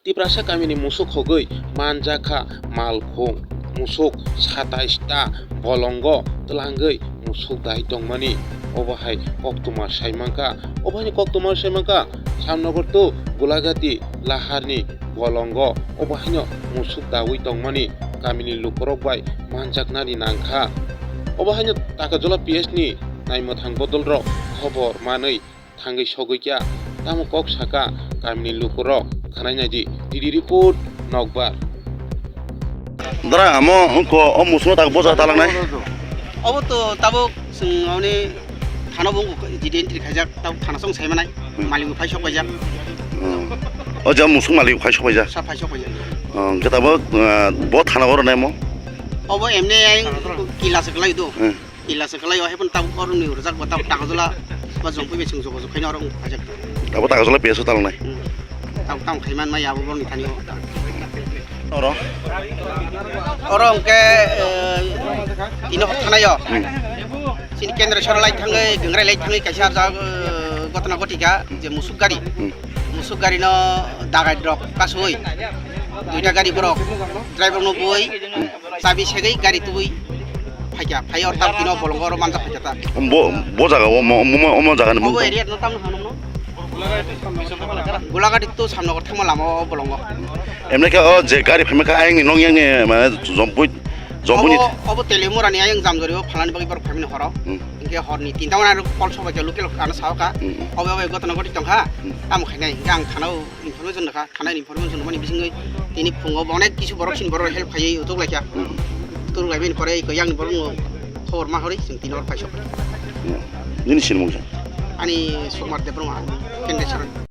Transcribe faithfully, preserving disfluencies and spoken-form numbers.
Tiprasa kamini musuk hogwi manjakha malkhung musuk satais ta bolongo twlangwi musuk dai tongmani. Obo hai koktwma saimankha, obo haino koktwma saimankha Shyamnagar to Golagati laharni bolongo obo haino musuk dawi tongmani kamini lukurok bai manjaknani nangkha. Obo haino Takajola P S ni naimwthang bodolrok khobor manwi thangwi sogwi kha, tamo kok saka kamini lukurok khanai naidi. D D report, Nokbar. Dara amo hwnkhe o musukno tak boja talangnai. Obo to tabuk chwng oni thana bo wngkha, G D entry khaijak, tabuk thana chwng saimanai, hmm, malik bo phai sok paijak. Hmm. O je musuk malik phai sok paijak. Sa phai sok paijak. Hmm, hwnkhe tabuk, ah, bo thana o rwnai mo? Obo emni ayang kila se kwlai do. Hmm. Kila se kwlai o, hai phano tabuk oro ni rwjak bo tabuk Takajola ba Jompui bai chwng jogajog khaina oro wng khaijak. Abo Takajola P S o talangnai. Hmm. Tabuk tamo khai man maya abo borok ni thani o. Oro? Oro hwnkhe, eh, tini hor thanai o. Hmm. Chini kendra sora lai thangwi, gangrai lai thangwi kaisa arjak, eh, gotna gotika je musuk gari. Hmm. Musuk gari no dagai rok kasui. Duita gari borok driver no bui. Hmm. Chabi segwi gari tubui phaikha, phai or tam tino bolongo oro manjak phaikha ta. Bo, bo jaga o mo, mo, mo, mo jaga ni mung Obo tong? Area no tam hano no. Golagati to Shyamnagar thangma lama o bolongo. Emne khe o je gari phaima kha ayang ni nong yang ni mane Jompui, Jompui ni Obo, obo Telimura ni ayang Jamjori o phalani bagwi borok phaimani horo. Hmm. Hinkhe hor ni tinta wana aro call sobai khe local ano sao kha. Hmm. Obo obo gotna goti tong kha. Hmm. Tamo khainai hinkhe ang thana o information rwkha, thanai ni information rwmani bisingwi tini phungo bo onek kisu borok sini borok help khaiwi utuk laikha. Hmm. Utuk laibini pore iko yang ni borok no khobor ma hori chwng tini hor paisok. Hmm. Nini sinimung se? Ani Sukmar Debbarma, Kendra Saran.